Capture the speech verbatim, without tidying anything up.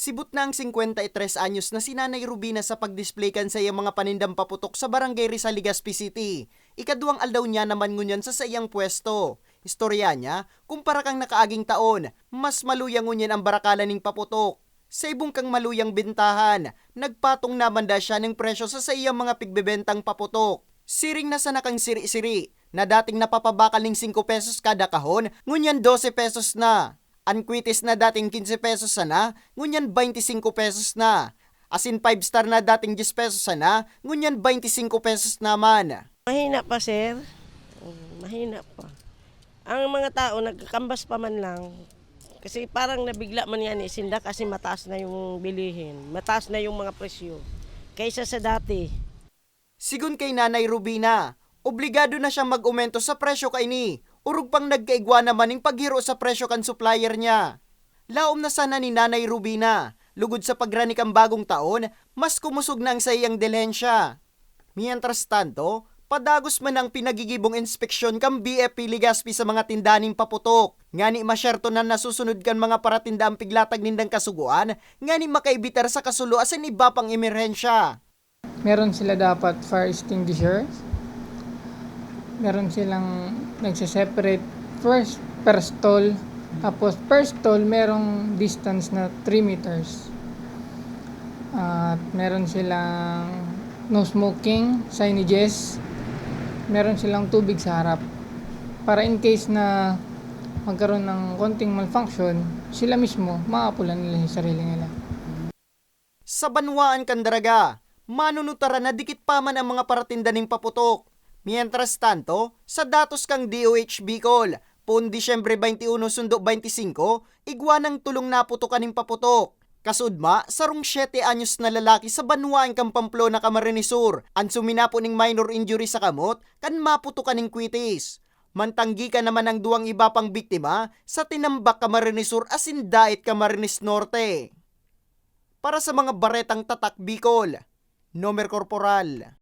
Sibot na ang singkwenta y tres anyos na si Nanay Rubina sa pag-display kan saiyang mga panindang paputok sa Barangay Rizal, Legazpi City. Ikaduwang aldaw niya naman ngunyan sa saiyang pwesto. Istorya niya, kumpara kan nakaaging taon, mas maluya ngunyan ang barakalan ning paputok. Sa ibong kang maluyang bentahan, nagpatong naman daa siya ning presyo sa saiyang mga pigbebentang paputok. Siring na sana kan siri-siri, na dating napapabakal ning singko pesos kada kahon, ngunyan dose pesos na. An kwitis na dating kinse pesos sana, ngunyan baynti singko pesos na. Asin five star na dating dyes pesos sana, ngunyan baynti singko pesos naman. Mahina pa, sir. Mm, mahina pa. Ang mga tao nagkakambas pa man lang. Kasi parang nabigla man yan eh, sinda kasi mataas na yung bilihin. Mataas na yung mga presyo. Kaysa sa dati. Sigon kay Nanay Rubina, obligado na siyang mag-umento sa presyo kaini, orog pang nagkaigwa naman ning paghiro sa presyo kan supplier niya. Laom na sana ni Nanay Rubina, lugod sa pagrani kan bagong taon, mas kumosog na ang saiyang delhensya. Mientras tanto, padagos man ang pinagigibong inspeksyon kan B F P Legazpi sa mga tindahan ning paputok, ngani masyerto na nasusunod kan mga paratinda ang piglatag nindang kasugoan, ngani makaibitar sa kasulo asin iba pang emerhensya. Meron sila dapat fire extinguisher. Meron silang nagse-separate first per stall. Tapos per stall, merong distance na three meters. At meron silang no smoking signages. Meron silang tubig sa harap. Para in case na magkaroon ng konting malfunction, sila mismo, maapulan nila yung sarili nila. Sa banwaan kan Daraga, manunutaran na dikit pa man ang mga paratinda ning paputok. Mientras tanto, sa datos kan D O H Bicol, poon Disyembre twenty-one sundo twenty-cinco, igwa nang tolong naputokan ning paputok. Kasudma, sarong siyete anyos na lalaki sa banwaan kan Pamplona, Camarines Sur, an suminapo ning minor injury sa kamot kan maputokan ning kwitis. Mantang gikan naman ang duwang iba pang biktima sa Tinambac, Camarines Sur asin Daet, Camarines Norte. Para sa mga baretang Tatak Bicol, Nomer Corporal.